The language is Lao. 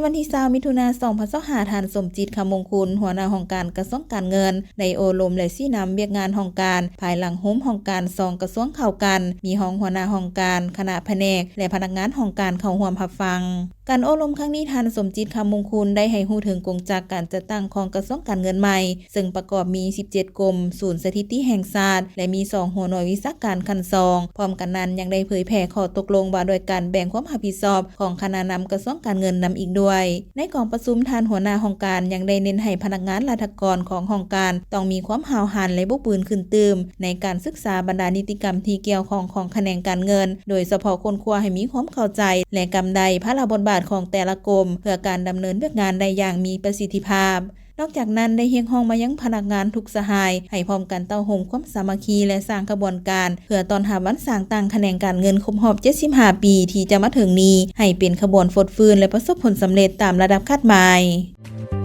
ວັນທີຊາວ ມິຖຸນາ ສອງພັນຊາວຫ້າ ທ່ານ ສົມຈິດ ຄຳມົງຄຸນ ຫົວໜ້າຫ້ອງການກະຊວງການເງິນ ໄດ້ໂອ້ລົມ ແລະ ຊີ້ນຳວຽກງານຫ້ອງການ ພາຍຫຼັງໂຮມຫ້ອງການສອງກະຊວງເຂົ້າກັນ, ມີຮອງຫົວໜ້າຫ້ອງການ, ຄະນະພະແນກ ແລະ ພະນັກງານຫ້ອງການເຂົ້າຮ່ວມຮັບຟັງ. ການໂອ້ລົມຄັ້ງນີ້ ທ່ານ ສົມຈິດ ຄຳມົງຄຸນ ໄດ້ໃຫ້ຮູ້ເຖິງກົງຈັກການຈັດຕັ້ງຂອງກະຊວງການເງິນໃໝ່, ເຊິ່ງປະກອບມີ ສິບເຈັດ ກົມ, ສູນສະຖິຕິແຫ່ງຊາດ ແລະ ມີ ສອງ ຫົວໜ່ວຍວິຊາການຂັ້ນສອງ. ພ້ອມກັນນັ້ນ ຍັງໄດ້ເຜີຍແຜ່ຂໍ້ຕົກລົງວ່າດ້ວຍການແບ່ງຄວາມຮັບຜິດຊອບຂອງຄະນະນຳກະຊວງການເງິນນຳອີກດ້ວຍ. ໃນກອງປະຊຸມ, ທ່ານຫົວໜ້າຫ້ອງການຍັງໄດ້ເນັ້ນໃຫ້ພະນັກງານລັດຖະກອນຂອງຫ້ອງການ ຕ້ອງມີຄວາມຫ້າວຫັນ ແລະ ບຸກບືນຂຶ້ນຕື່ມ ໃນການສຶກສາບັນດານິຕິກຳທີ່ກ່ຽວຂ້ອງຂອງຂະແໜງການເງິນ, ໂດຍສະເພາະຄົ້ນຄວ້າໃຫ້ມີຄວາມເຂົ້າໃຈ ແລະ ກຳໄດ້ພາລະບົດບາດຂອງແຕ່ລະກົມ ເພື່ອການດຳເນີນວຽກງານໄດ້ຢ່າງມີປະສິດທິພາບ. ນອກຈາກນັ້ນ ໄດ້ຮຽກຮ້ອງມາຍັງພະນັກງານທຸກສະຫາຍ ໃຫ້ພ້ອມກັນເຕົ້າໂຮມຄວາມສາມັກຄີ ແລະ ສ້າງຂະບວນການ ເພື່ອຕ້ອນຮັບວັນສ້າງຕັ້ງຂະແໜງການເງິນຄົບຮອບ ເຈັດສິບຫ້າ ປີ ທີ່ຈະມາເຖິງນີ້ ໃຫ້ເປັນຂະບວນຟົດຟື້ນ ແລະ ປະສົບຜົນສຳເລັດຕາມລະດັບຄາດໝາຍ.